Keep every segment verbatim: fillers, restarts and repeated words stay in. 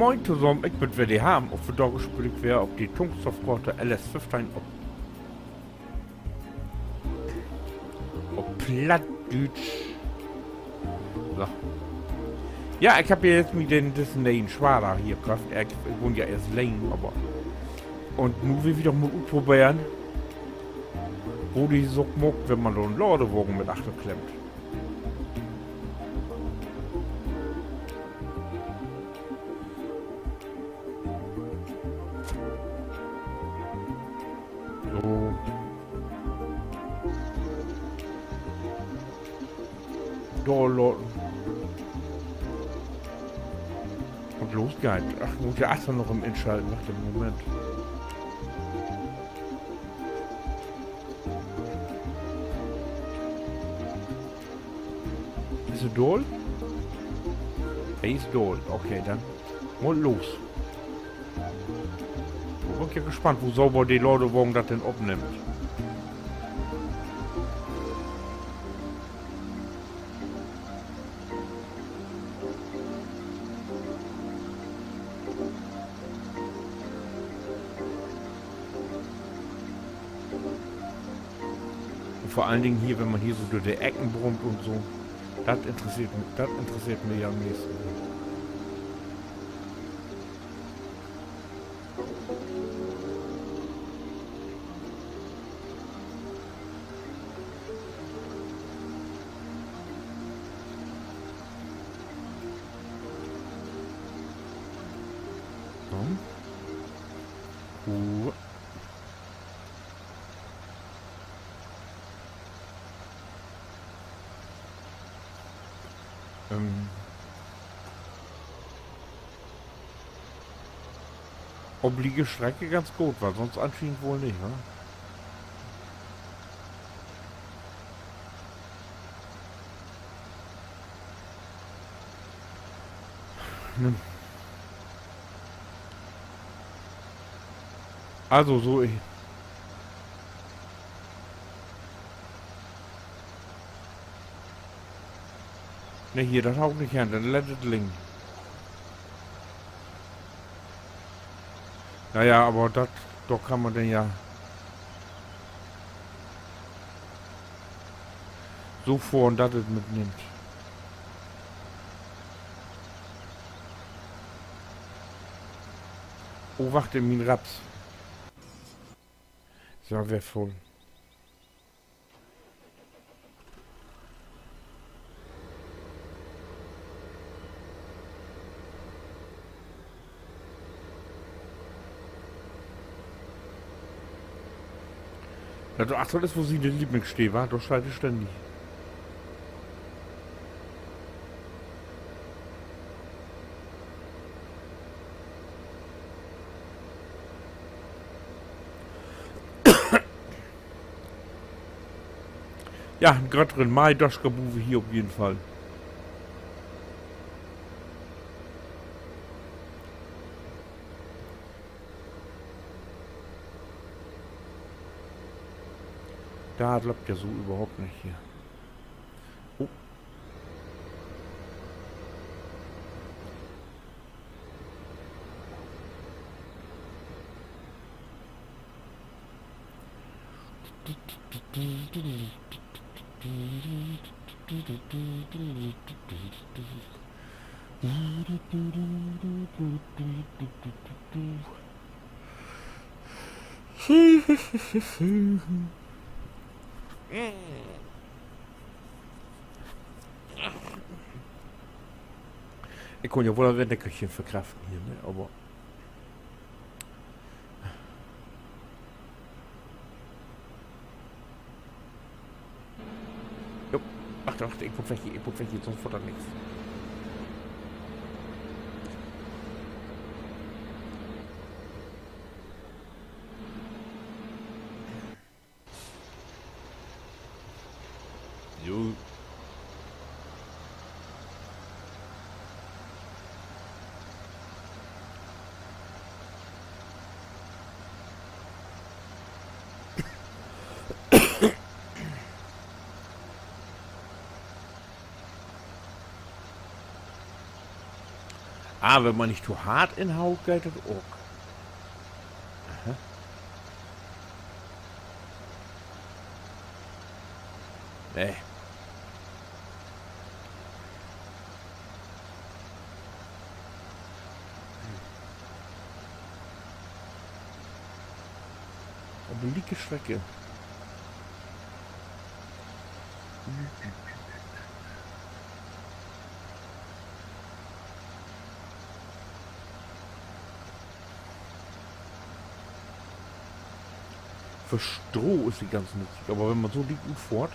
Moin tosamen, ik bün weer de Harm. Op vandaag speel ik weer op de Tungstorf-Koort L S föffteihn op, op Plattdüütsch. So. Ja, ik heff hier jetzt mit den, dissen ne'en Schwader hier köfft. Ik, ik wunn ja eerst alleen, aver, un nu will wi doch mal utproberen, wo de sik maakt, wenn man dor en Ladewagen mit achterenklemmt. So. Dor laten. Un los geiht 't. Ach, mutt ja achter noch em inschalten. Wacht, Moment. Is he dor? He is dor. Okay, denn mal los. Dor bün ik ja gespannt, wo sauber de Ladewagen dat denn opnimmt. Un vör allen Dingen hier, wenn man hier so dör de Ecken brummt un so, dat interesseert mi, dat interesseert mi ja an'n meisten. So. Uh. Ähm. Op liege Strecke ganz goot, wiel sonst anschienend woll nich, wa? Ne. Also, so, ik, ne, hier, dat hau ik nich hen, denn lett dat liggen. Na ja, aver dat, dor kann man denn ja so fohren, dat et mitnimmt. Oh, wacht, in mien Raps. Is ja weer vull. Ja, dor achtern is woll sien Lieblingssteed, wa? Dor steiht he ständig. Ja, en grötteren Maidoschka buun wi hier op jeden Fall. Dat löppt ja so överhaupt nich hier. Oh. Ik kunn ja woll en Winterköttchen verkraften hier, ne? Aver Jo, wacht, wacht, ik mutt weg hier, ik mutt weg hier, sonst warrt dat nix. Jo. Aver wenn man nich to hart inhaut, geiht dat ok. Aha. Nee. Op lieke Strecke. För Stroh is de ganz nützlich, aver wenn man so dick utfohrt,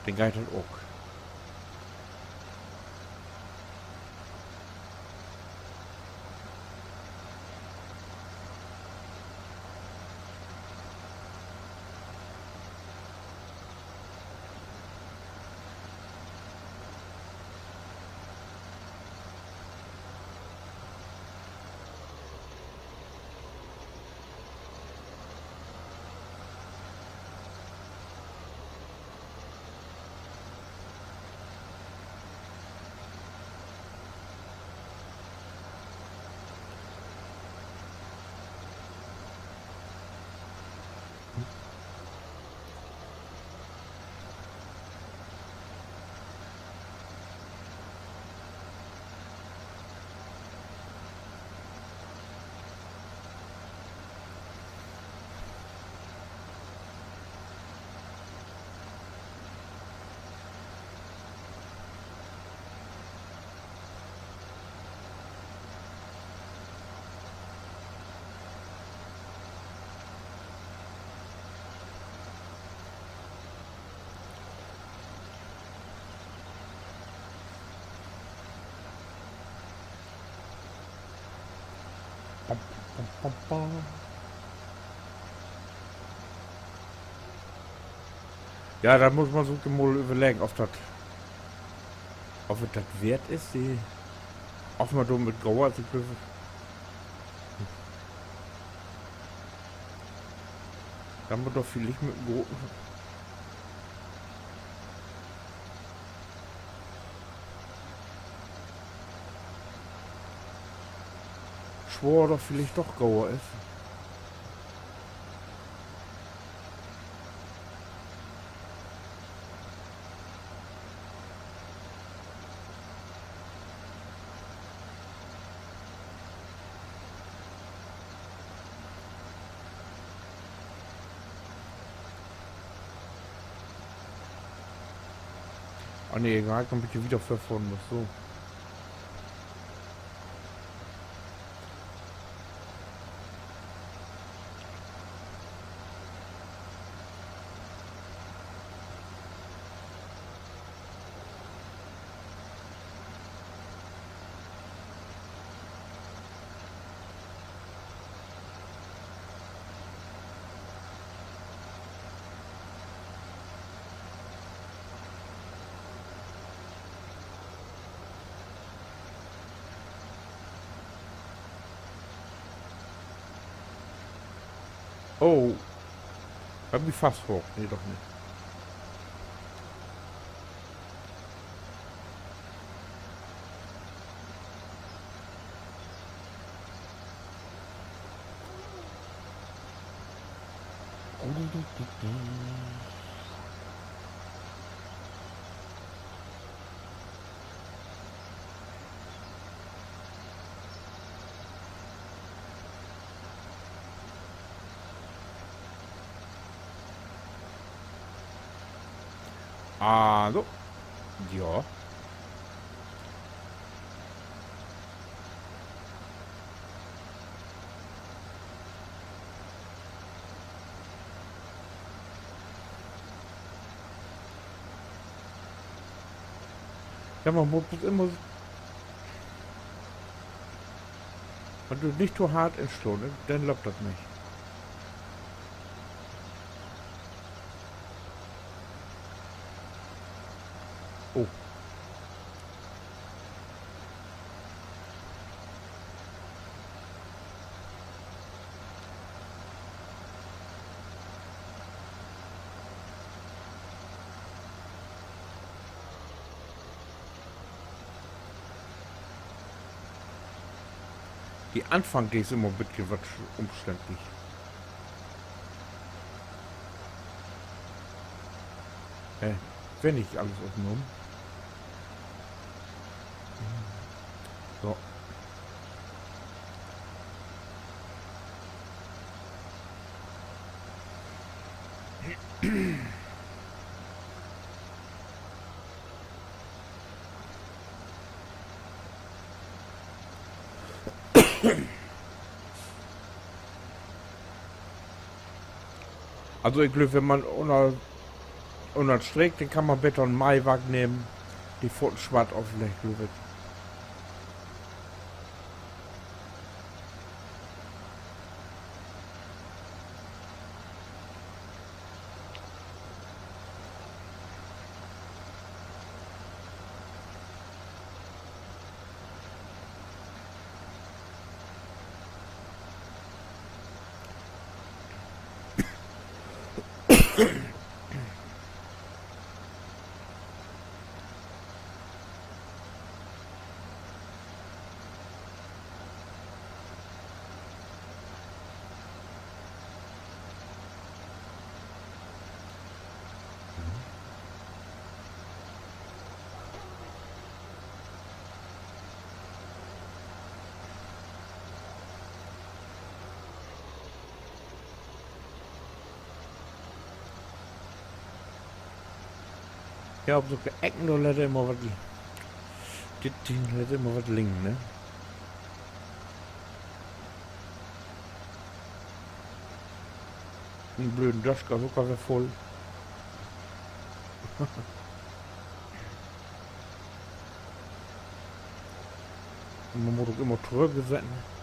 denn geiht dat ok. Bam, bam, bam, bam, bam. Ja, dor mutt man sik mal överleggen, of dat, of dat dat weert is, de, of man dor mit gauer, also ik glööv, denn mutt doch villicht mit en groten Swoor doch villicht doch gauer is. Ah, nee, dor harr ik noch en bietje wieder vörfohren müsst, so. Oh, heff mi fasthaakt. Nee, doch nich. Also. Ja. Ja, man mutt blots immer, man dürf nich to hart inslahn, denn löppt dat nich. Oh. De Anfang, de is immer 'n beten wat ümständlich. Äh, wenn ik allens opnahm. So. Also, ik glööv, wenn man ünner-, ünner'n Streek, denn kann man beter en Maiwark nehmen. De fohrt swart ofleggt, glööv ik. Ja, op so'n Ecken, dor lett immer wat li-, dit Ding lett immer wat liggen, ne? Mien blöden Döscher is ok al weer vull. Man mutt ok immer trüggsetten.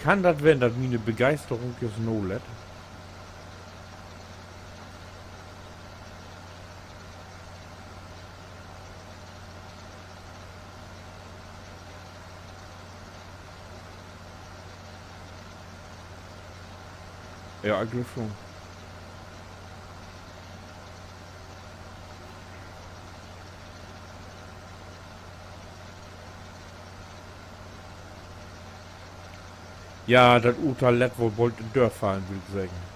Kann dat ween, dat miene Begeisterung jüst nalett? Ja, ik glööv schon. Ja, dat Urteil lett woll bold in Döör fallen, will ik seggen.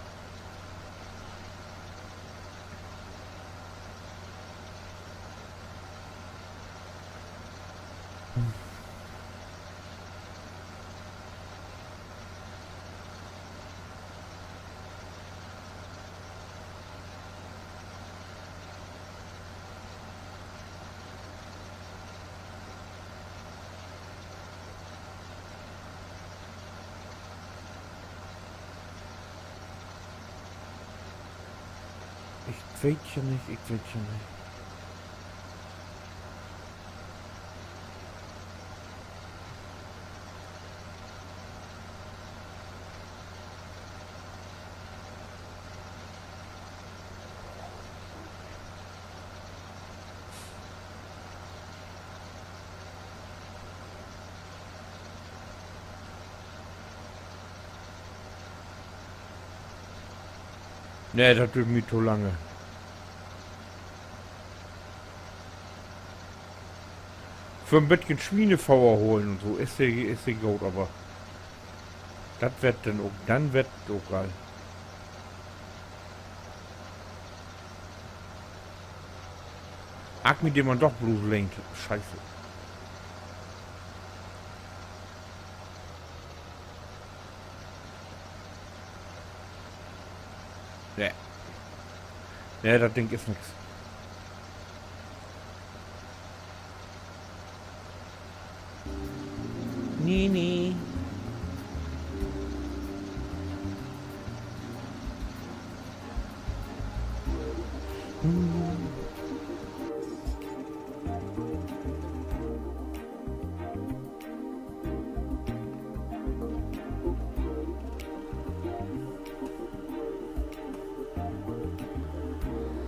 Ik weet ja nich, ik weet ja nich. Nee, dat düürt mi to lange. För 'n beten Swienefoder holen un so is de, is de goot, aver dat ward denn ok, denn ward dat ok al. Hebb ik mi de man doch blots leent. Scheiße. Nee. Nee, dat Ding is nix. Nee, nee.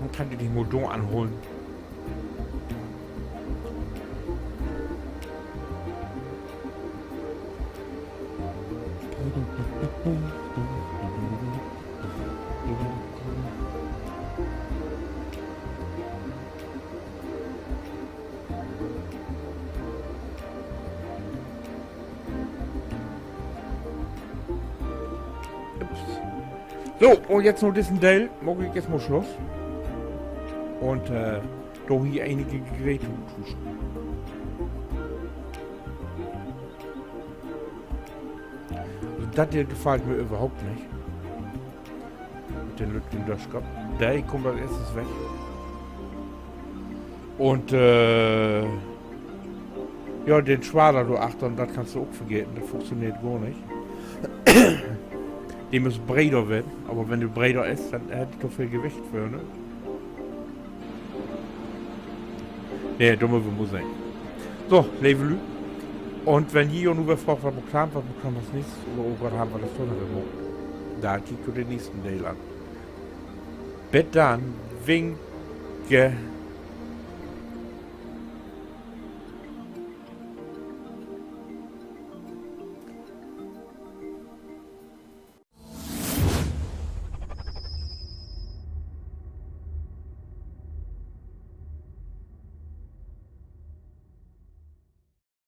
Man kann de nich mal dor anholen. So, un jetzt na dissen Deel maak ik eerstmal Sluss. Un do hier enige Geräte uttuschen. Also dat Deel gefallt mi överhaupt nich. Mit den lüttjen Döschkopp. De kummt as eerstes weg. Un ja, den Schwader dor achtern, dat kannst du ok vergeten, dat funktioneert gor nich. De müss breder weren, aver wenn de breder is, denn hett de to veel Gewicht för, ne? Nee, dor mööt wi mal sehn. So, leve Lüüd. Un wenn ji jo nu weer fraagt, wat maakt wi, wat maakt wi as nächstes, oder, oh Gott, hebbt wi dat schon weer maakt, denn kiekt jo den nächsten Deel an. Bit denn, winke.